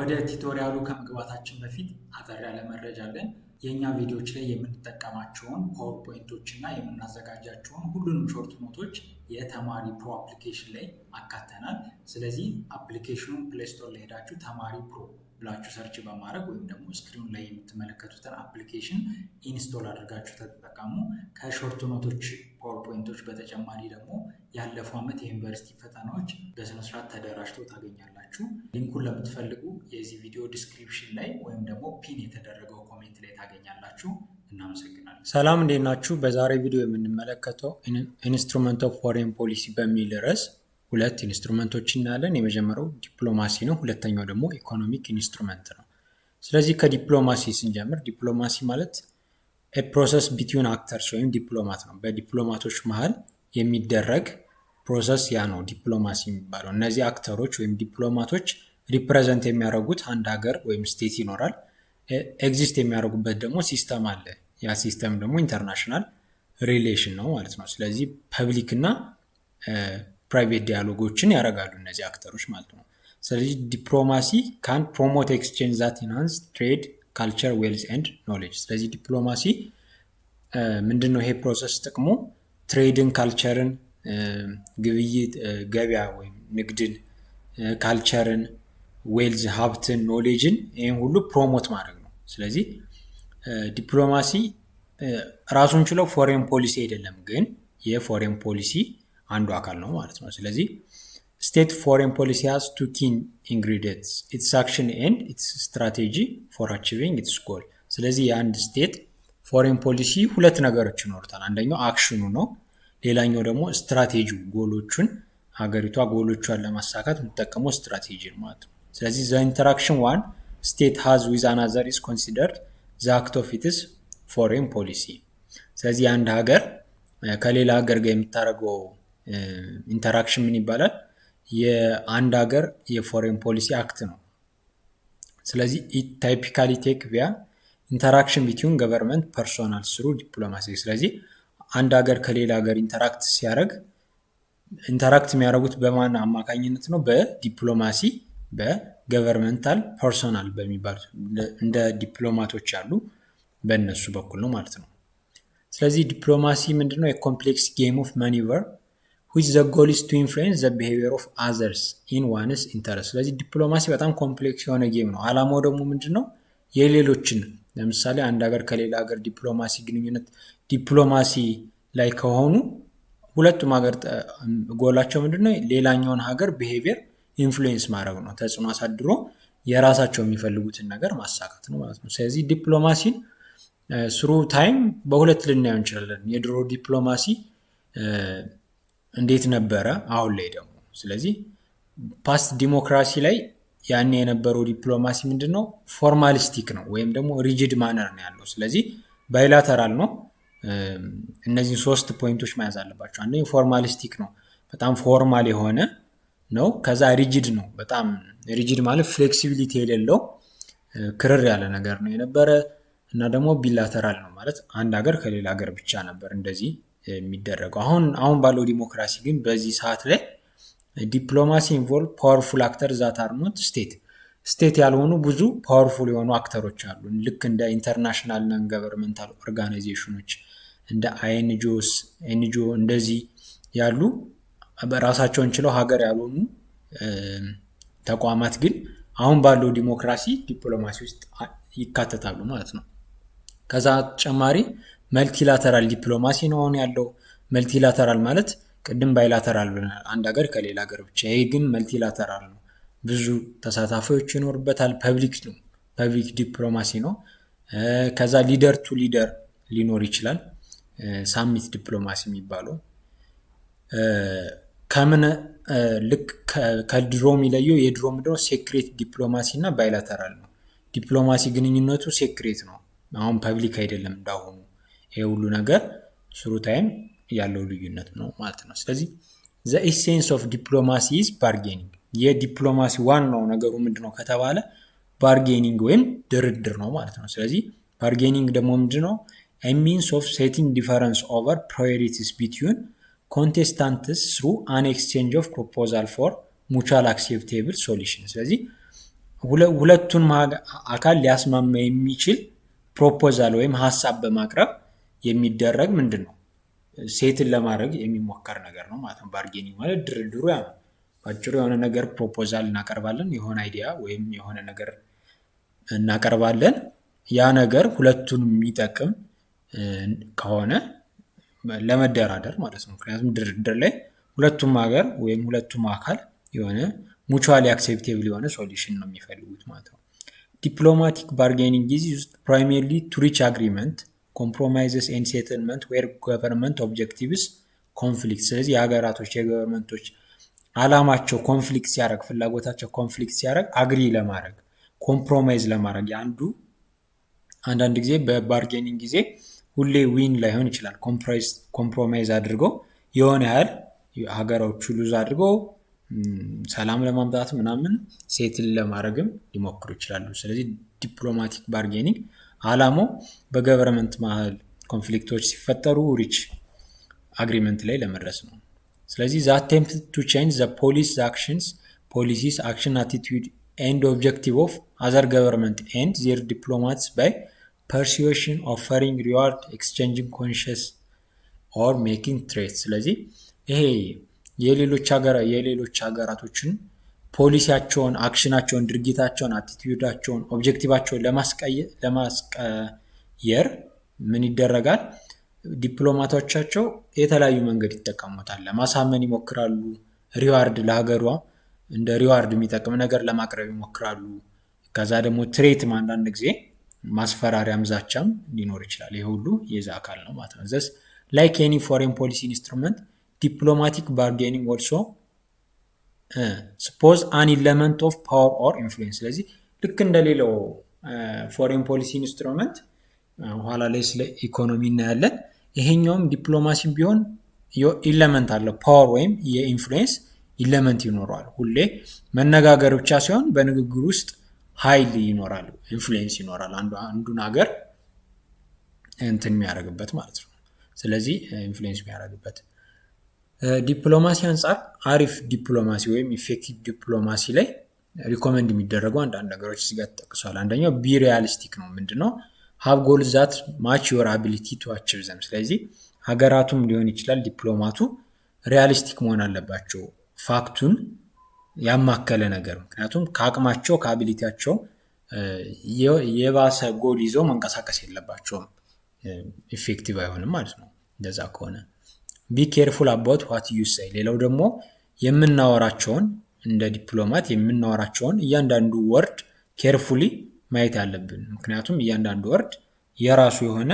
ወደ tutorial ኡ ከመግባታችን በፊት አጠር ያለ መረጃ አለን። የእኛ ቪዲዮዎች ላይ የምንጠቀማቸውን PowerPoint ኦች እና የምናዘጋጃቸውን ሁሉንም short note ኦች የተማሪ Pro application ላይ አካተናል። ስለዚህ application ኑን Play Store ላይ ሄዳችሁ ተማሪ Pro ብላችሁ search በማድረግ ወይም ደግሞ screen ኑ ላይ የምትመለከቱትን application install አድርጋችሁ ተጠቀሙ። ከ short note ኦች፣ PowerPoint ኦች በተጨማሪ ደግሞ ያለፈው ዓመት የዩኒቨርሲቲ ፈተናዎች በስነስርዓት ተደራጅተው ታገኛላችሁ። Link ኡን ለምትፈልጉ የዚህ ቪዲዮ description ላይ ወይም ደግሞ pin የተደረገው comment ላይ ታገኛላችሁ። እናመሰግናለን። ሰላም፣ እንዴት ናችሁ? በዛሬ ቪዲዮ የምንመለከተው instrument of foreign policy በሚል ርዕስ ሁለት instrument ኦች እናያለን። የመጀመሪያው ዲፕሎማሲ ነው። ሁለተኛው ደግሞ economic instrument ነው። ስለዚህ ከዲፕሎማሲ ስንጀምር ዲፕሎማሲ ማለት process between actors ወይም ዲፕሎማት ነው። በዲፕሎማቶች መሀል የሚደረግ process ያ ነው ዲፕሎማሲ የሚባለው። እነዚህ actor ኦች ወይም ዲፕሎማቶች represent የሚያደርጉት አንድ ሀገር ወይም state ይኖራል። Exist የሚያደርጉበት ደግሞ system አለ። ያ system ደግሞ international relation ነው ማለት ነው። ስለዚህ public እና private dialogue ኦችን ያደርጋሉ እነዚህ actor ኦች ማለት ነው። ስለዚህ diplomacy can promote exchange that enhance trade, culture, wealth and knowledge። ስለዚህ ዲፕሎማሲ ምንድን ነው? ይሄ process ጥቅሙ trade ን፣ culture ን፣ ግብይት፣ ገበያ ወይም ንግድን፣ culture ን፣ wealth፣ ሀብትን፣ knowledge ን ይህን ሁሉ promote ማድረግ ነው። ስለዚህ ዲፕሎማሲ ራሱን ችሎ foreign policy አይደለም፣ ግን የ foreign policy አንዱ አካል ነው ማለት ነው። ስለዚህ state foreign policy has two key ingredients, its action and its strategy for achieving its goal። ስለዚህ የአንድ state foreign policy ሁለት ነገሮች ይኖሩታል። አንደኛው action ኑ ነው። ሌላኛው ደግሞ strategy ው፣ goal ኦቹን፣ ሀገሪቷ ጎሎቿን ለማሳካት የምትጠቀመው ስትራቴጂ ነው ማለት ነው። ስለዚህ the interaction one state has with another is considered the act of its foreign policy። ስለዚህ የአንድ ሀገር ከሌላ ሀገር ጋር የምታደርገው interaction ምን ይባላል? የአንድ ሀገር የ foreign policy act ነው። ስለዚህ typically take via interaction between government personnel through diplomacy። ስለዚህ አንድ ሀገር ከሌላ ሀገር interact ሲያደርግ interact የሚያደርጉት በማን አማካኝነት ነው? በዲፕሎማሲ፣ በ governmental personnel በሚባሉት፣ እንደ ዲፕሎማቶች ያሉ በእነሱ በኩል ነው ማለት ነው። ስለዚህ ዲፕሎማሲ ምንድነው? የ complex game of maneuver which the goal is to influence the behavior of others in one's interest። ስለዚህ ዲፕሎማሲ በጣም complex የሆነ game ነው። አላማው ደግሞ ምንድን ነው? የሌሎችን፣ ለምሳሌ አንድ ሀገር ከሌላ ሀገር ዲፕሎማሲ ግንኙነት ዲፕሎማሲ ላይ ከሆኑ ሁለቱም ሀገር ጎላቸው ምንድነው? ሌላኛውን ሀገር behavior influence ማድረግ ነው። ተጽዕኖ አሳድሮ የራሳቸው የሚፈልጉትን ነገር ማሳካት ነው ማለት ነው። ስለዚህ ዲፕሎማሲን through time በሁለት ልናየው እንችላለን። የድሮ ዲፕሎማሲ እንዴት ነበረ፣ አሁን ላይ ደግሞ። ስለዚህ past democracy ላይ ያኔ የነበረው ዲፕሎማሲ ምንድን ነው? Formalistic ነው ወይም ደግሞ rigid manner ነው ያለው። ስለዚህ bilateral ነው። እነዚህ ሶስት point ኦች መያዝ አለባቸው። አንደኛው formalistic ነው፣ በጣም formal የሆነ ነው። ከዛ rigid ነው። በጣም rigid ማለት flexibility የሌለው ክርር ያለ ነገር ነው የነበረ። እና ደግሞ bilateral ነው ማለት አንድ ሀገር ከሌላ ሀገር ብቻ ነበር እንደዚህ የሚደረገው። አሁን አሁን ባለው ዲሞክራሲ ግን በዚህ ሰዓት ላይ diplomacy involve powerful actor that are not state። State ያልሆኑ ብዙ powerful የሆኑ actor ኦች አሉ። ልክ እንደ international non governmental organization ኦች፣ እንደ INGOs፣ NGO እንደዚህ ያሉ በራሳቸውን ችለው ሀገር ያልሆኑ ተቋማት ግን አሁን ባለው ዲሞክራሲ ዲፕሎማሲ ውስጥ ይካተታሉ ማለት ነው። ከዛ ተጨማሪ multilateral diplomacy ነው አሁን ያለው። Multilateral ማለት ቅድም bilateral ብለናል፣ አንድ ሀገር ከሌላ ሀገር ብቻ። ይሄ ግን multilateral ነው። ብዙ ተሳታፊዎች ይኖሩበታል። Public ነው፣ public diplomacy ነው። ከዛ leader to leader ሊኖር ይችላል። Summit diplomacy የሚባለው ከምን ልክ ከድሮ የሚለየው የድሮ ምንድነው? Secret diplomacy እና bilateral ነው። ዲፕሎማሲ ግንኙነቱ secret ነው። አሁን public አይደለም እንዳሁኑ። ይሄ ሁሉ ነገር through time ያለው ልዩነት ነው ማለት ነው። ስለዚህ the essence of diplomacy is bargaining። የዲፕሎማሲ ዋናው ነገሩ ምንድነው ከተባለ bargaining ወይም ድርድር ነው ማለት ነው። ስለዚህ bargaining ደግሞ ምንድነው? Means of setting difference over priorities between contestants through an exchange of proposal for mutual acceptable solution። ስለዚህ ሁለቱን አካል ሊያስማማ የሚችል proposal ወይም ሀሳብ በማቅረብ የሚደረግ ምንድን ነው፣ settle ለማድረግ የሚሞከር ነገር ነው ማለት ነው። Bargaining ማለት ድርድሩ ያ ነው። በአጭሩ የሆነ ነገር proposal እናቀርባለን፣ የሆነ idea ወይም የሆነ ነገር እናቀርባለን። ያ ነገር ሁለቱን የሚጠቅም ከሆነ ለመደራደር ማለት ነው። ምክንያቱም ድርድር ላይ ሁለቱም ሀገር ወይም ሁለቱም አካል የሆነ mutually acceptable የሆነ solution ነው የሚፈልጉት ማለት ነው። Diplomatic bargaining is used primarily to reach agreement, compromises and settlement where government objectives conflict። ስለዚህ የሀገራቶች የ government ኦች አላማቸው conflict ሲያደርግ፣ ፍላጎታቸው conflict ሲያደርግ agree ለማድረግ፣ compromise ለማድረግ፣ የአንዱ አንዳንድ ጊዜ በ bargaining ጊዜ ሁሌ win ላይሆን ይችላል። Compromise አድርገው የሆነ ያህል ሀገሮቹ lose አድርገው ሰላም ለማምጣት ምናምን settle ለማድረግም ሊሞክሩ ይችላሉ። ስለዚህ diplomatic bargaining አላማው በ government መሀል conflict ኦች ሲፈጠሩ reach agreement ላይ ለመድረስ ነው። ስለዚህ the attempt to change the policy actions policies, action, attitude and objective of other government and their diplomats by persuasion, offering reward, exchanging concessions or making threat። ስለዚህ ይሄ የሌሎች ሀገራቶችን ፖሊሲያቸውን፣ action ኣቸውን፣ ድርጊታቸውን፣ attitude ኣቸውን፣ objective ኣቸውን ለማስቀየር ምን ይደረጋል? ዲፕሎማቶቻቸው የተለያዩ መንገድ ይጠቀሙታል። ለማሳመን ይሞክራሉ። Reward ለሀገሯ እንደ reward የሚጠቅም ነገር ለማቅረብ ይሞክራሉ። ከዛ ደግሞ threat ም አንዳንድ ጊዜ ማስፈራሪያም ዛቻም ሊኖር ይችላል። ይህ ሁሉ የዛ አካል ነው ማለት ነው። Thus, like any foreign policy instrument, diplomatic bargaining also suppose an element of power or influence። ስለዚህ ልክ እንደሌላው foreign policy instrument፣ ኋላ ላይ ስለ ኢኮኖሚ እናያለን። ይሄኛውም ዲፕሎማሲም ቢሆን element አለው፣ power ወይም የ influence element ይኖረዋል። ሁሌ መነጋገር ብቻ ሳይሆን በንግግር ውስጥ ኃይል ይኖራል፣ influence ይኖራል፣ አንዱ አንዱን ሀገር እንትን የሚያደርግበት ማለት ነው። ስለዚህ influence የሚያደርግበት ዲፕሎማሲ አንጻር አሪፍ ዲፕሎማሲ ወይም effective diplomacy ላይ recommend የሚደረጉ አንዳንድ ነገሮች እዚህ ጋር ተጠቅሷል። አንደኛው be realistic ነው። ምንድነው? Have goal that match your ability to achieve them። ስለዚህ ሀገራቱም ሊሆን ይችላል ዲፕሎማቱ realistic መሆን አለባቸው፣ fact ኡን ያማከለ ነገር። ምክንያቱም ከአቅማቸው ከ ability ያቸው የባሰ ጎል ይዘው መንቀሳቀስ የለባቸውም። Effective አይሆንም ማለት ነው እንደዛ ከሆነ። Be careful about what you say። ሌላው ደግሞ የምናወራቸውን፣ እንደ ዲፕሎማት የምናወራቸውን እያንዳንዱ word carefully ማየት አለብን። ምክንያቱም እያንዳንዱ word የራሱ የሆነ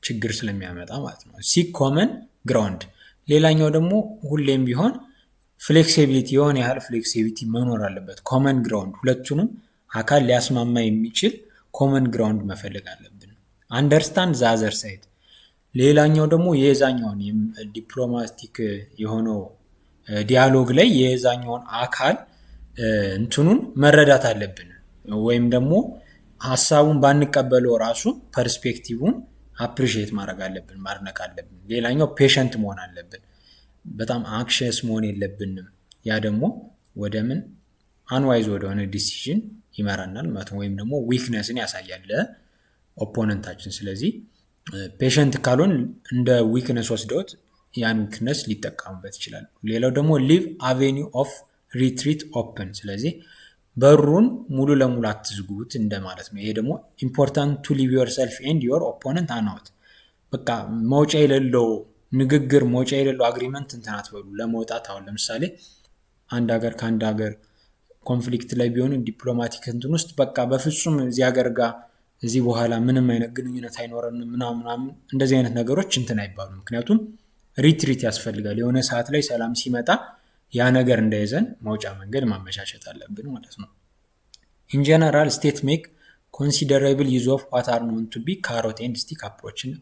ችግር ስለሚያመጣ ማለት ነው። Seek common ground። ሌላኛው ደግሞ ሁሌም ቢሆን flexibility፣ የሆነ ያህል flexibility መኖር አለበት። Common ground፣ ሁለቱንም አካል ሊያስማማ የሚችል common ground መፈለግ አለብን። Understand the other side። ሌላኛው ደግሞ የዛኛውን diplomatic የሆነው dialogue ላይ የዛኛውን አካል እንትኑን መረዳት አለብን። ወይም ደግሞ ሀሳቡን ባንቀበለው ራሱ perspective ን appreciate ማድረግ አለብን፣ ማድነቅ አለብን። ሌላኛው patient መሆን አለብን። በጣም anxious መሆን የለብንም። ያ ደግሞ ወደ ምን unwise ወደሆነ decision ይመራናል ማለት ነው። ወይም ደግሞ weakness ን ያሳያል ለ opponent ኣችን። ስለዚህ patient ካልሆን እንደ weakness ወስደውት ያን weakness ሊጠቀሙበት ይችላሉ። ሌላው ደግሞ leave avenue of retreat open። ስለዚህ በሩን ሙሉ ለሙሉ አትዝጉት እንደማለት ነው። ይሄ ደግሞ important to leave yourself and your opponent an out። በቃ መውጫ የሌለው ንግግር፣ መውጫ የሌለው agreement እንትን አትበሉ ለመውጣት። አሁን ለምሳሌ አንድ ሀገር ከአንድ ሀገር conflict ላይ ቢሆኑ diplomatic እንትን ውስጥ በቃ በፍጹም እዚህ ሀገር ጋር እዚህ በኋላ ምንም አይነት ግንኙነት አይኖረንም ምናምን ምናምን እንደዚህ አይነት ነገሮች እንትን አይባሉ። ምክንያቱም retreat ያስፈልጋል። የሆነ ሰዓት ላይ ሰላም ሲመጣ ያ ነገር እንዳይዘን መውጫ መንገድ ማመቻቸት አለብን ማለት ነው። In general, state make considerable use of what are known to be carrot and stick approach ን።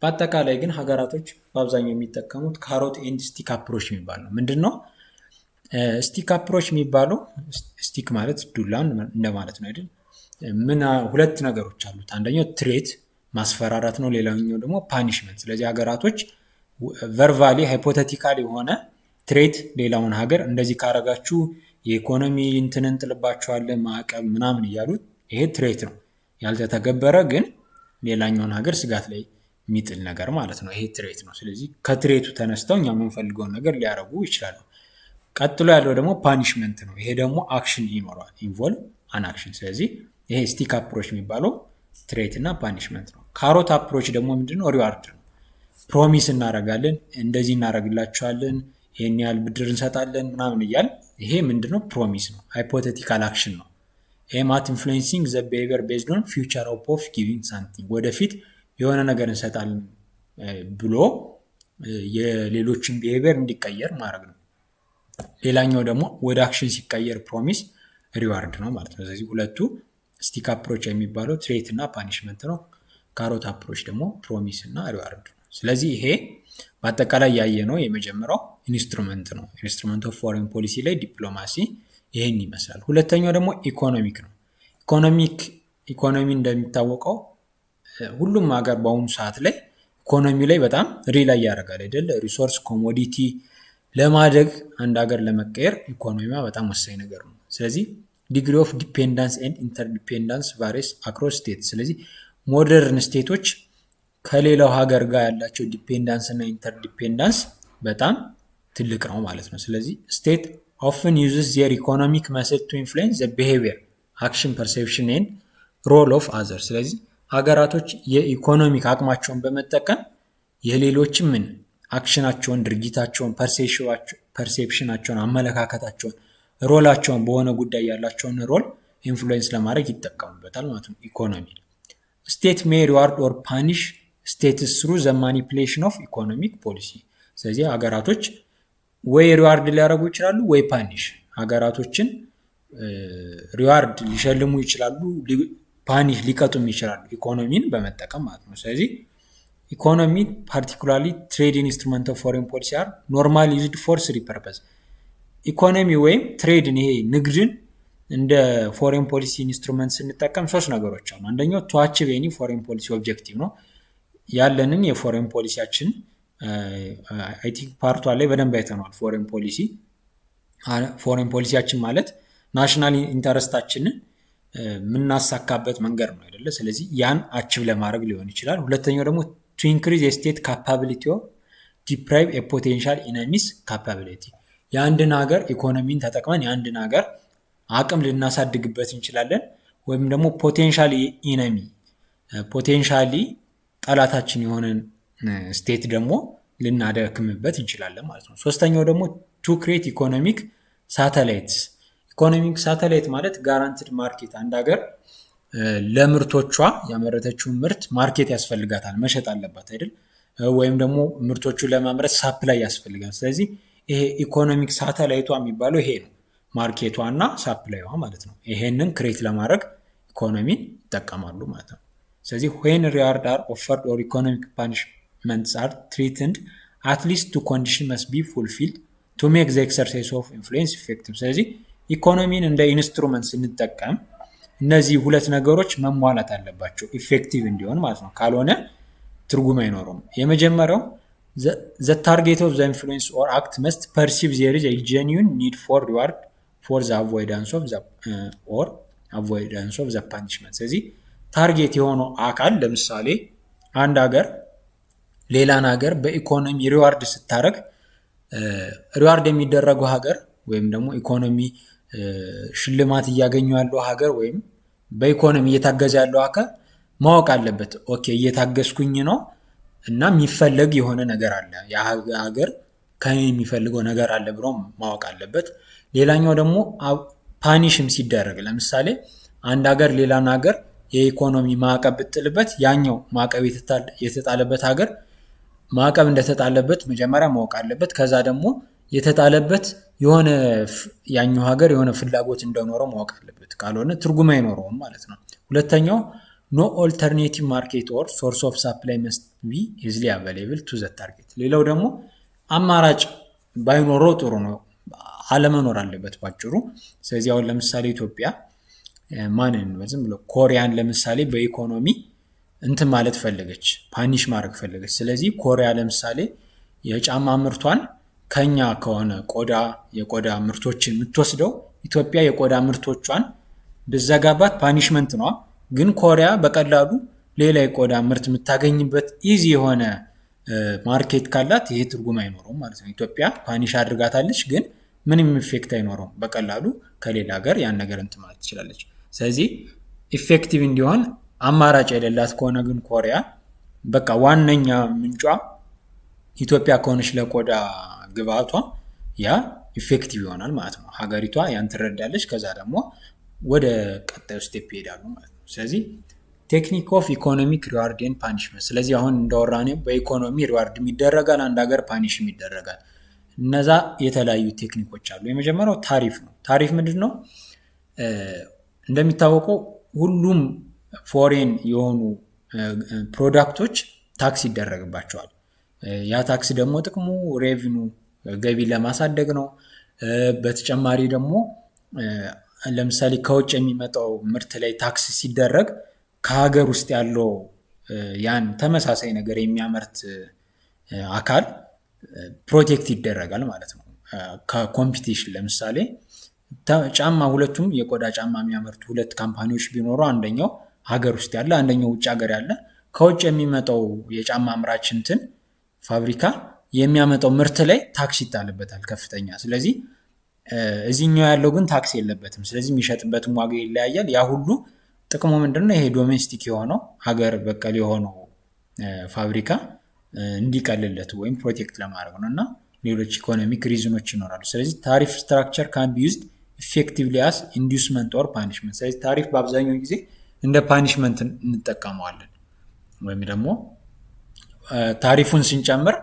በአጠቃላይ ግን ሀገራቶች በአብዛኛው የሚጠቀሙት carrot and stick approach የሚባል ነው። ምንድን ነው stick approach የሚባለው? Stick ማለት ዱላ እንደማለት ነው አይደል? ምን ሁለት ነገሮች አሉት። አንደኛው threat ማስፈራራት ነው። ሌላኛው ደግሞ punishment። ስለዚህ ሀገራቶች verbally hypothetical የሆነ threat ሌላውን ሀገር እንደዚህ ካረጋችሁ የኢኮኖሚ እንትን እንጥልባቸዋለን ማዕቀብ ምናምን እያሉት ይሄ threat ነው። ያልተተገበረ ግን ሌላኛውን ሀገር ስጋት ላይ የሚጥል ነገር ማለት ነው። ይሄ threat ነው። ስለዚህ ከ threat ኡ ተነስተው እኛ የምንፈልገውን ነገር ሊያደርጉ ይችላሉ። ቀጥሎ ያለው ደግሞ punishment ነው። ይሄ ደግሞ action ይኖረዋል፣ involve an action። ስለዚህ ይሄ stick approach የሚባለው threat እና punishment ነው። Carrot approach ደግሞ ምንድነው? Reward ነው። Promise እናደርጋለን፣ እንደዚህ እናደርግላቸዋለን፣ ይህን ያህል ብድር እንሰጣለን ምናምን እያል ይሄ ምንድነው? Promise ነው። Hypothetical action ነው። Aim at influencing the behavior based on future hope of giving something፣ ወደፊት የሆነ ነገር እንሰጣለን ብሎ የሌሎችን behavior እንዲቀየር ማድረግ ነው። ሌላኛው ደግሞ ወደ action ሲቀየር promise reward ነው ማለት ነው። ስለዚህ ሁለቱ stick approach የሚባለው threat እና punishment ነው። Carrot approach ደግሞ promise እና reward ነው። ስለዚህ ይሄ በአጠቃላይ ያየነው የመጀመሪያው instrument ነው። Instrument of foreign policy ላይ ዲፕሎማሲ ይህን ይመስላል። ሁለተኛው ደግሞ economic ነው። Economic ኢኮኖሚ እንደሚታወቀው ሁሉም ሀገር በአሁኑ ሰዓት ላይ ኢኮኖሚ ላይ በጣም rely ያደርጋል አይደል? Resource commodity ለማደግ፣ አንድ ሀገር ለመቀየር ኢኮኖሚዋ በጣም ወሳኝ ነገር ነው። ስለዚህ degree of dependence and interdependence varies across state። ስለዚህ modern state ኦች ከሌላው ሀገር ጋር ያላቸው dependence እና interdependence በጣም ትልቅ ነው ማለት ነው። ስለዚህ state often uses their economic muscle to influence the behavior, action, perception and role of other። ስለዚህ ሀገራቶች የ economic አቅማቸውን በመጠቀም የሌሎችን ምን action ኣቸውን፣ ድርጊታቸውን፣ perception ኣቸውን፣ አመለካከታቸውን፣ role ኣቸውን፣ በሆነ ጉዳይ ያላቸውን role influence ለማድረግ ይጠቀሙበታል ማለት ነው። ኢኮኖሚ state may reward or punish states through the manipulation of economic policy። ስለዚህ ሀገራቶች ወይ reward ሊያደርጉ ይችላሉ ወይ punish፣ ሀገራቶችን reward ሊሸልሙ ይችላሉ፣ punish ሊቀጡም ይችላሉ ኢኮኖሚን በመጠቀም ማለት ነው። ስለዚህ economy, particularly trade instrument of foreign policy, are normally used for three purpose። ኢኮኖሚ ወይም trade ን፣ ይሄ ንግድን እንደ foreign policy instrument ስንጠቀም ሶስት ነገሮች አሉ። አንደኛው to achieve any foreign policy objective ነው። ያለንን የ foreign policy ያችን I think part ኧ ላይ በደንብ አይተነዋል። Foreign policy ያችን ማለት national interest ኣችንን የምናሳካበት መንገድ ነው አይደለ? ስለዚህ ያን achieve ለማድረግ ሊሆን ይችላል። ሁለተኛው ደግሞ to increase የ state capability, deprive የ potential enemy's capability። የአንድን ሀገር ኢኮኖሚን ተጠቅመን የአንድን ሀገር አቅም ልናሳድግበት እንችላለን። ወይም ደግሞ potentially enemy፣ potentially ጠላታችን የሆነን state ደግሞ ልናደክምበት እንችላለን ማለት ነው። ሶስተኛው ደግሞ to create economic satellites። Economic satellite ማለት guaranteed market። አንድ ሀገር ለምርቶቿ ያመረተችውን ምርት market ያስፈልጋታል፣ መሸጥ አለባት አይደል? ወይም ደግሞ ምርቶቹን ለማምረት supply ያስፈልጋል። ስለዚህ ይሄ economic satellite ቷ የሚባለው ይሄ ነው፣ market ቷ እና supply ዋ ማለት ነው። ይሄንን create ለማድረግ ኢኮኖሚን ይጠቀማሉ ማለት ነው። ስለዚህ when reward are offered or economic punishments are threatened, at least two condition must be fulfilled to make the exercise of influence effective። ስለዚህ ኢኮኖሚን እንደ instrument ስንጠቀም እነዚህ ሁለት ነገሮች መሟላት አለባቸው effective እንዲሆን ማለት ነው። ካልሆነ ትርጉም አይኖረውም። የመጀመሪያው the target of the influence or act must perceive there is genuine need for reward for the avoidance of or avoidance of the punishment። ስለዚህ target የሆነው አካል፣ ለምሳሌ አንድ ሀገር ሌላን ሀገር በኢኮኖሚ reward ስታደርግ፣ reward የሚደረገው ሀገር ወይም ደግሞ ኢኮኖሚ ሽልማት እያገኙ ያለው ሀገር ወይም በኢኮኖሚ እየታገዘ ያለው አካል ማወቅ አለበት። Okay፣ እየታገዝኩኝ ነው እና የሚፈለግ የሆነ ነገር አለ፣ ሀገር ከኔ የሚፈልገው ነገር አለ ብሎ ማወቅ አለበት። ሌላኛው ደግሞ punish ም ሲደረግ፣ ለምሳሌ አንድ ሀገር ሌላን ሀገር የኢኮኖሚ ማዕቀብ ብትጥልበት፣ ያኛው ማዕቀብ የተጣለበት ሀገር ማዕቀብ እንደተጣለበት መጀመሪያ ማወቅ አለበት። ከዛ ደግሞ የተጣለበት የሆነ ያኛው ሀገር የሆነ ፍላጎት እንደኖረው ማወቅ አለበት። ካልሆነ ትርጉም አይኖረውም ማለት ነው። ሁለተኛው no alternative market or source of supply must be easily available to the target። ሌላው ደግሞ አማራጭ ባይኖረው ጥሩ ነው፣ አለመኖር አለበት ባጭሩ። ስለዚህ አሁን ለምሳሌ ኢትዮጵያ ማንን፣ ዝም ብሎ ኮሪያን ለምሳሌ በኢኮኖሚ እንትን ማለት ፈለገች፣ punish ማድረግ ፈለገች። ስለዚህ ኮሪያ ለምሳሌ የጫማ ምርቷን ከኛ ከሆነ ቆዳ የቆዳ ምርቶችን የምትወስደው፣ ኢትዮጵያ የቆዳ ምርቶቿን ብዘጋባት punishment ነዋ። ግን ኮሪያ በቀላሉ ሌላ የቆዳ ምርት የምታገኝበት easy የሆነ market ካላት ይሄ ትርጉም አይኖረውም ማለት ነው። ኢትዮጵያ punish አድርጋታለች፣ ግን ምንም effect አይኖረውም። በቀላሉ ከሌላ ሀገር ያን ነገር እንትን ማለት ትችላለች። ስለዚህ effective እንዲሆን አማራጭ የሌላት ከሆነ ግን ኮሪያ በቃ ዋነኛ ምንጯ ኢትዮጵያ ከሆነች ለቆዳ ግብአቷ ያ effective ይሆናል ማለት ነው። ሀገሪቷ ያን ትረዳለች። ከዛ ደግሞ ወደ ቀጣዩ step ይሄዳሉ ማለት ነው። ስለዚህ technique of economic reward and punishment። ስለዚህ አሁን እንዳወራነው በኢኮኖሚ reward ይደረጋል፣ አንድ ሀገር punish ም ይደረጋል። እነዛ የተለያዩ technique ኦች አሉ። የመጀመሪያው ታሪፍ ነው። ታሪፍ ምንድን ነው? እንደሚታወቀው ሁሉም foreign የሆኑ product ኦች tax ይደረግባቸዋል። ያ tax ደግሞ ጥቅሙ revenue ገቢ ለማሳደግ ነው። በተጨማሪ ደግሞ ለምሳሌ ከውጭ የሚመጣው ምርት ላይ tax ሲደረግ ከሀገር ውስጥ ያለው ያን ተመሳሳይ ነገር የሚያመርት አካል protect ይደረጋል ማለት ነው። ከ competition ለምሳሌ ጫማ፣ ሁለቱም የቆዳ ጫማ የሚያመርቱ ሁለት company ዎች ቢኖሩ፣ አንደኛው ሀገር ውስጥ ያለ፣ አንደኛው ውጭ ሀገር ያለ፣ ከውጭ የሚመጣው የጫማ አምራች እንትን ፋብሪካ የሚያመጣው ምርት ላይ tax ይጣልበታል ከፍተኛ። ስለዚህ እዚህኛው ያለው ግን tax የለበትም። ስለዚህ የሚሸጥበትም ዋጋ ይለያያል። ያ ሁሉ ጥቅሙ ምንድነው? ይሄ domestic የሆነው ሀገር በቀል የሆነው ፋብሪካ እንዲቀልለት ወይም protect ለማድረግ ነው እና ሌሎች economic reason ኦች ይኖራሉ። ስለዚህ tariff structure can be used effectively as inducement or punishment። ስለዚህ ታሪፍ በአብዛኛው ጊዜ እንደ punishment እንጠቀመዋለን ወይም ደግሞ ታሪፉን ስንጨምር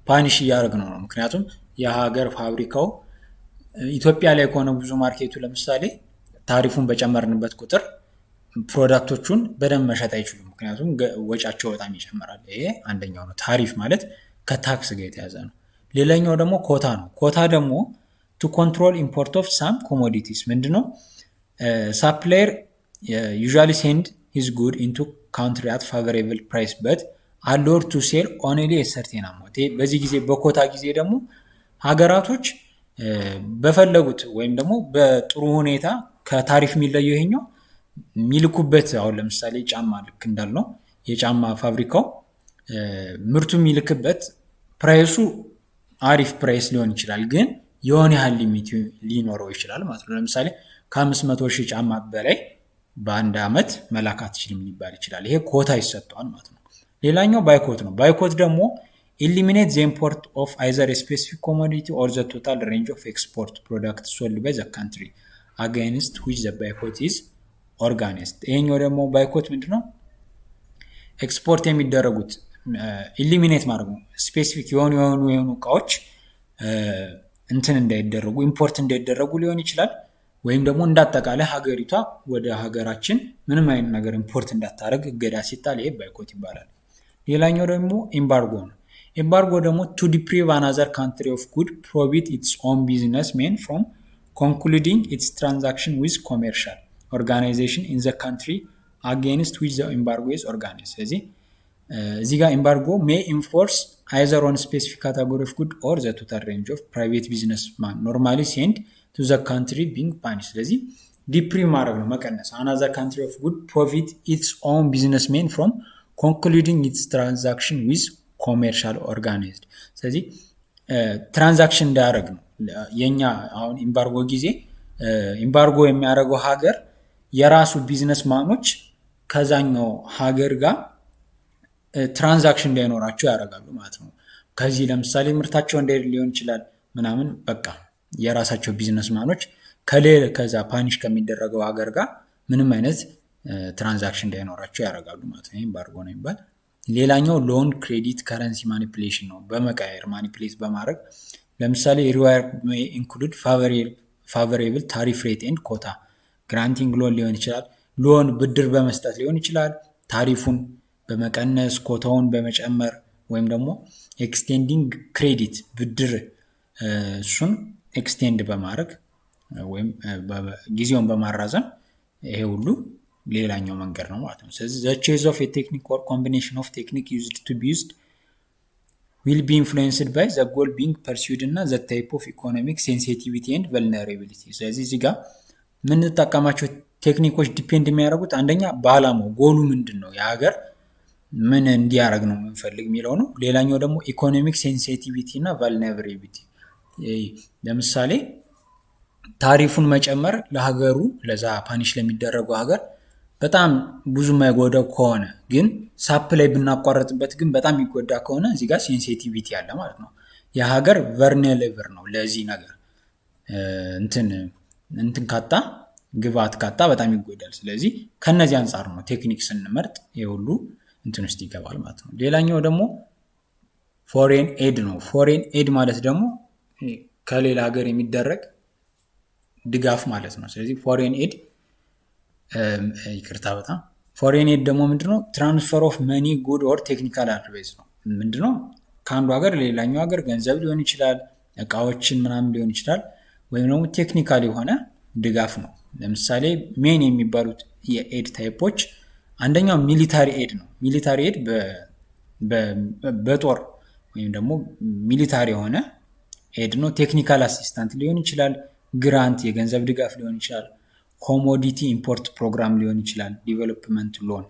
punish እያደረግነው ነው። ምክንያቱም የሀገር ፋብሪካው ኢትዮጵያ ላይ ከሆነ ብዙ market ኡ ለምሳሌ ታሪፉን በጨመርንበት ቁጥር product ኦቹን በደንብ መሸጥ አይችሉም። ምክንያቱም ወጫቸው በጣም ይጨምራል። ይሄ አንደኛው ነው። ታሪፍ ማለት ከ tax ጋር የተያዘ ነው። ሌላኛው ደግሞ ኮታ ነው። ኮታ ደግሞ to control import of some commodities ምንድነው? Supplier usually send his good into country at favorable price but allowed to sell only certain amount። በዚህ ጊዜ በኮታ ጊዜ ደግሞ ሀገራቶች በፈለጉት ወይም ደግሞ በጥሩ ሁኔታ ከታሪፍ የሚለየው ይሄኛው የሚልኩበት፣ አሁን ለምሳሌ ጫማ ልክ እንዳልነው የጫማ ፋብሪካው ምርቱ የሚልክበት price ኡ አሪፍ price ሊሆን ይችላል፣ ግን የሆነ ያህል limit ሊኖረው ይችላል ማለት ነው። ለምሳሌ ከ500,000 ጫማ በላይ በአንድ ዓመት መላክ አትችልም ሊባል ይችላል። ይሄ ኮታ ይሰጠዋል ማለት ነው። ሌላኛው boycott ነው። Boycott ደግሞ eliminate the import of either specific commodity or the total range of export product sold by the country against which the boycott is organized። ይሄኛው ደግሞ boycott ምንድነው? ኤክስፖርት የሚደረጉት eliminate ማድረግ ነው። Specific የሆኑ እቃዎች እንትን እንዳይደረጉ፣ import እንዳይደረጉ ሊሆን ይችላል። ወይም ደግሞ እንዳጠቃላይ ሀገሪቷ ወደ ሀገራችን ምንም አይነት ነገር import እንዳታደርግ እገዳ ሲጣል ይሄ boycott ይባላል። ሌላኛው ደግሞ embargo ነው። Embargo ደግሞ to deprive another country of good prohibit its own business men from concluding its transaction with commercial organization in the country against which the embargo is organized። ስለዚህ እዚህ ጋር embargo may enforce either on specific category of good or the total range of private business man normally send to the country being punish። ስለዚህ deprive ማድረግ ነው፣ መቀነስ። Another country of good prohibit its own business men from concluding its transaction with commercial organized። ስለዚህ transaction እንዳያደርግ ነው። የኛ አሁን embargo ጊዜ embargo የሚያደርገው ሀገር የራሱ business man ኦች ከዛኛው ሀገር ጋር transaction እንዳይኖራቸው ያደርጋሉ ማለት ነው። ከዚህ ለምሳሌ ምርታቸው እንዳይሄድ ሊሆን ይችላል ምናምን፣ በቃ የራሳቸው business man ኦች ከዛ punish ከሚደረገው ሀገር ጋር ምንም አይነት transaction እንዳይኖራቸው ያደርጋሉ ማለት ነው። Embargo ነው የሚባል። ሌላኛው loan፣ credit፣ currency manipulation ነው። በመቀየር manipulate በማድረግ ለምሳሌ reward may include favorable tariff rate and quota granting loan ሊሆን ይችላል። Loan ብድር በመስጠት ሊሆን ይችላል። ታሪፉን በመቀነስ፣ ኮታውን በመጨመር ወይም ደግሞ extending credit ብድር እሱን extend በማድረግ ወይም ጊዜውን በማራዘም ይሄ ሁሉ ሌላኛው መንገድ ነው ማለት ነው። ስለዚህ the choice of technique or combination of technique used to be used will be influenced by the goal being pursued እና the type of economic sensitivity and vulnerability። ስለዚህ እዚህ ጋር የምንጠቀማቸው technique ኦች depend የሚያደርጉት አንደኛ በአላማው፣ ጎሉ ምንድን ነው፣ የሀገር ምን እንዲያደርግ ነው የምንፈልግ የሚለው ነው። ሌላኛው ደግሞ economic sensitivity እና vulnerability። ለምሳሌ ታሪፉን መጨመር ለሀገሩ፣ ለዛ punish ለሚደረገው ሀገር በጣም ብዙ የማይጎዳው ከሆነ፣ ግን supply ብናቋረጥበት ግን በጣም የሚጎዳ ከሆነ እዚህ ጋር sensitivity አለ ማለት ነው። የሀገር vulnerable ነው ለዚህ ነገር፣ እንትን ካጣ፣ ግብአት ካጣ በጣም ይጎዳል። ስለዚህ ከነዚህ አንጻር ነው technique ስንመርጥ የሁሉ እንትን ውስጥ ይገባል ማለት ነው። ሌላኛው ደግሞ foreign aid ነው። Foreign aid ማለት ደግሞ ከሌላ ሀገር የሚደረግ ድጋፍ ማለት ነው። ስለዚህ foreign aid፣ ይቅርታ በጣም፣ foreign aid ደግሞ ምንድነው? Transfer of money, good or technical advice ነው። ምንድነው? ከአንዱ ሀገር ሌላኛው ሀገር ገንዘብ ሊሆን ይችላል፣ እቃዎችን ምናምን ሊሆን ይችላል፣ ወይም ደግሞ technical የሆነ ድጋፍ ነው። ለምሳሌ main የሚባሉት የ aid type ኦች አንደኛው military aid ነው። Military aid በጦር ወይም ደግሞ military የሆነ aid ነው። Technical assistant ሊሆን ይችላል፣ grant የገንዘብ ድጋፍ ሊሆን ይችላል፣ commodity import program ሊሆን ይችላል፣ development loan፣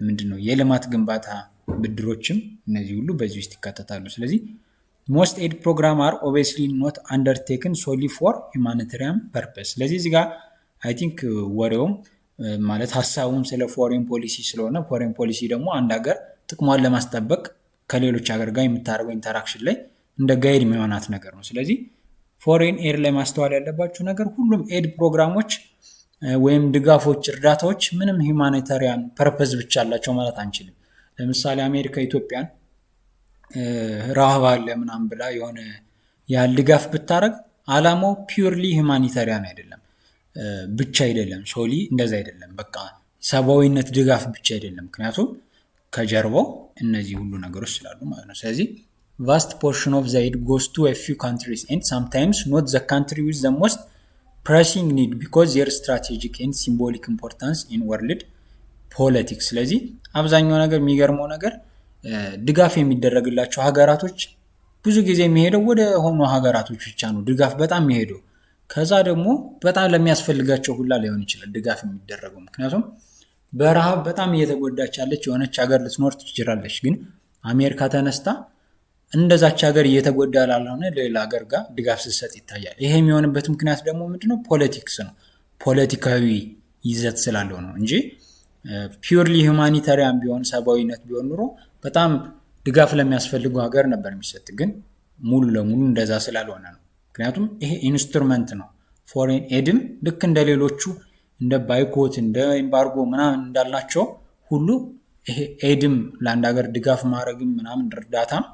ምንድን ነው፣ የልማት ግንባታ ብድሮችም እነዚህ ሁሉ በዚህ ውስጥ ይካተታሉ። ስለዚህ most aid program are obviously not undertaken solely for humanitarian purpose። ስለዚህ እዚህ ጋር I think ወሬውም ማለት ሀሳቡም ስለ foreign policy ስለሆነ፣ foreign policy ደግሞ አንድ ሀገር ጥቅሟን ለማስጠበቅ ከሌሎች ሀገር ጋር የምታደርገው interaction ላይ እንደ guide የሚሆናት ነገር ነው። ስለዚህ foreign aid ላይ ማስተዋል ያለባችሁ ነገር ሁሉም aid ፕሮግራሞች ወይም ድጋፎች፣ እርዳታዎች ምንም humanitarian purpose ብቻ አላቸው ማለት አንችልም። ለምሳሌ አሜሪካ ኢትዮጵያን ረሃብ አለ ምናምን ብላ የሆነ ያህል ድጋፍ ብታደርግ አላማው purely humanitarian አይደለም፣ ብቻ አይደለም፣ solely እንደዛ አይደለም። በቃ ሰብአዊነት ድጋፍ ብቻ አይደለም። ምክንያቱም ከጀርባው እነዚህ ሁሉ ነገሮች ስላሉ ማለት ነው። ስለዚህ vast portion of the aid goes to a few countries and sometimes not the country with the most pressing need because their strategic and symbolic importance in world politics። ስለዚህ አብዛኛው ነገር፣ የሚገርመው ነገር ድጋፍ የሚደረግላቸው ሀገራቶች ብዙ ጊዜ የሚሄደው ወደ ሆኑ ሀገራቶች ብቻ ነው ድጋፍ በጣም የሚሄደው። ከዛ ደግሞ በጣም ለሚያስፈልጋቸው ሁላ ላይሆን ይችላል ድጋፍ የሚደረገው። ምክንያቱም በረሃብ በጣም እየተጎዳች ያለች የሆነች ሀገር ልትኖር ትችላለች። ግን አሜሪካ ተነስታ እንደዛች ሀገር እየተጎዳ ላልሆነ ሌላ ሀገር ጋር ድጋፍ ስትሰጥ ይታያል። ይሄ የሚሆንበት ምክንያት ደግሞ ምንድነው? Politics ነው። ፖለቲካዊ ይዘት ስላለው ነው እንጂ purely humanitarian ቢሆን፣ ሰብአዊነት ቢሆን ኑሮ በጣም ድጋፍ ለሚያስፈልገው ሀገር ነበር የሚሰጥ። ግን ሙሉ ለሙሉ እንደዛ ስላልሆነ ነው። ምክንያቱም ይሄ instrument ነው። Foreign aid ም ልክ እንደ ሌሎቹ እንደ boycott፣ እንደ embargo ምናምን እንዳልናቸው ሁሉ ይሄ aid ም ለአንድ ሀገር ድጋፍ ማድረግም ምናምን እርዳታም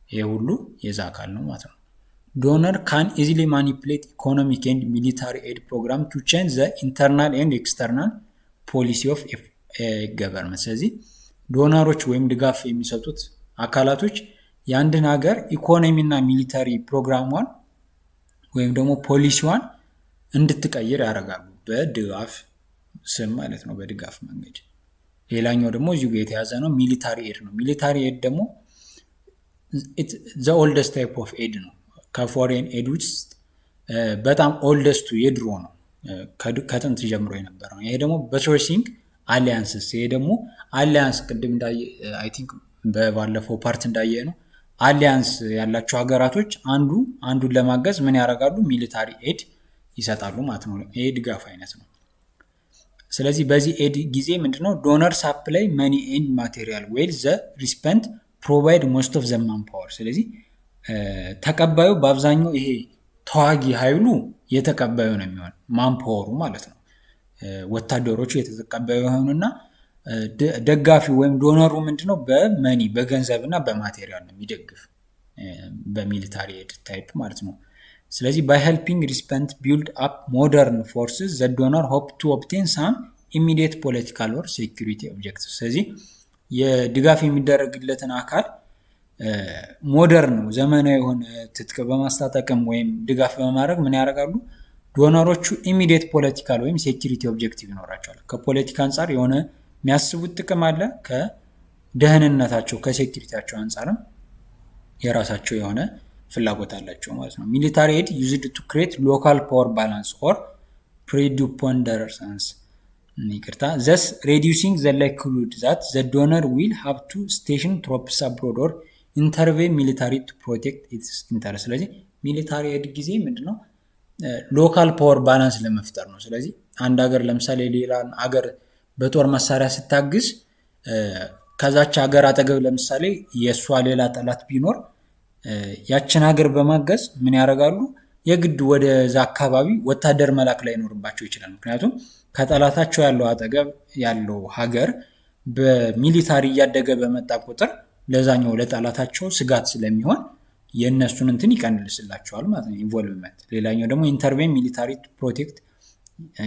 ይሄ ሁሉ የዛ አካል ነው ማለት ነው። Donor can easily manipulate economic and military aid program to change the internal and external policy of government። ስለዚህ donor ኦች ወይም ድጋፍ የሚሰጡት አካላቶች የአንድን ሀገር ኢኮኖሚና military ፕሮግራሟን ወይም ደግሞ ፖሊሲዋን እንድትቀይር ያደርጋሉ፣ በድጋፍ ስም ማለት ነው፣ በድጋፍ መንገድ። ሌላኛው ደግሞ እዚሁ ጋር የተያዘ ነው፣ military aid ነው። Military aid ደግሞ the oldest type of aid ነው። ከ foreign aid ውስጥ በጣም oldest ኡ የድሮ ነው፣ ከጥንት ጀምሮ የነበረ ነው። ይሄ ደግሞ buttressing alliances፣ ይሄ ደግሞ alliance ቅድም እንዳየ፣ I think በባለፈው part እንዳየነው፣ alliance ያላቸው ሀገራቶች አንዱ አንዱን ለማገዝ ምን ያደርጋሉ? Military aid ይሰጣሉ ማለት ነው። ይሄ ድጋፍ አይነት ነው። ስለዚህ በዚህ aid ጊዜ ምንድነው? Donor supply money and material while the recipient provide most of the manpower። ስለዚህ ተቀባዩ በአብዛኛው ይሄ ተዋጊ ኃይሉ የተቀባዩ ነው የሚሆን፣ manpower ኡ ማለት ነው። ወታደሮቹ የተቀባዩ የሆኑና ደጋፊ ወይም donor ኡ ምንድነው? በ money፣ በገንዘብ እና በ material ነው የሚደግፍ በ military aid type ማለት ነው። ስለዚህ by helping recipient build up modern forces, the donor hope to obtain some immediate political or security objective። ስለዚህ የድጋፍ የሚደረግለትን አካል modern ነው፣ ዘመናዊ የሆነ ትጥቅ በማስታጠቅም ወይም ድጋፍ በማድረግ ምን ያደርጋሉ? Donor ኦቹ immediate political ወይም security objective ይኖራቸዋል። ከፖለቲካ አንጻር የሆነ የሚያስቡት ጥቅም አለ። ከ ከደህንነታቸው ከ security ያቸው አንጻርም የራሳቸው የሆነ ፍላጎት አላቸው ማለት ነው። Military aid used to create local power balance or preponderance፣ ይቅርታ፣ thus reducing the likelihood that the donor will have to station troops abroad or intervene military to protect its interest። ስለዚህ military aid ጊዜ ምንድነው? Local power balance ለመፍጠር ነው። ስለዚህ አንድ ሀገር ለምሳሌ ሌላ ሀገር በጦር መሳሪያ ስታግዝ ከዛች ሀገር አጠገብ ለምሳሌ የእሷ ሌላ ጠላት ቢኖር ያችን ሀገር በማገዝ ምን ያደርጋሉ? የግድ ወደዛ አካባቢ ወታደር መላክ ላይኖርባቸው ይችላል። ምክንያቱም ከጠላታቸው ያለው አጠገብ ያለው ሀገር በ military እያደገ በመጣ ቁጥር ለዛኛው ለጠላታቸው ስጋት ስለሚሆን የእነሱን እንትን ይቀንስላቸዋል ማለት ነው involvement። ሌላኛው ደግሞ intervene military protect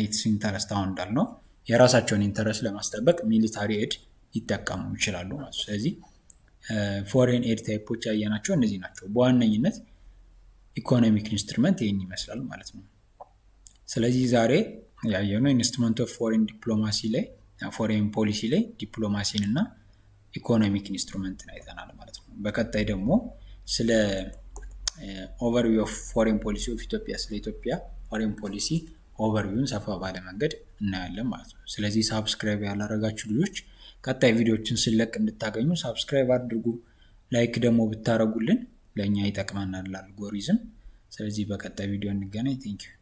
its interest፣ አሁን እንዳልነው የራሳቸውን interest ለማስጠበቅ military aid ሊጠቀሙ ይችላሉ ማለት ነው። ስለዚህ foreign aid type ኦች ያየናቸው እነዚህ ናቸው። በዋነኝነት economic instrument ይህን ይመስላል ማለት ነው። ስለዚህ ዛሬ ያየነው instrument of foreign diplomacy ላይ፣ foreign policy ላይ ዲፕሎማሲን እና economic instrument ን አይተናል ማለት ነው። በቀጣይ ደግሞ ስለ overview of foreign policy of Ethiopia፣ ስለ ኢትዮጵያ foreign policy overview ን ሰፋ ባለ መንገድ እናያለን ማለት ነው። ስለዚህ subscribe ያላረጋችሁ ልጆች ቀጣይ ቪዲዮዎችን ስለቅ እንድታገኙ subscribe አድርጉ። Like ደግሞ ብታረጉልን ለእኛ ይጠቅመናል አልጎሪዝም። ስለዚህ በቀጣይ ቪዲዮ እንገናኝ። Thank you.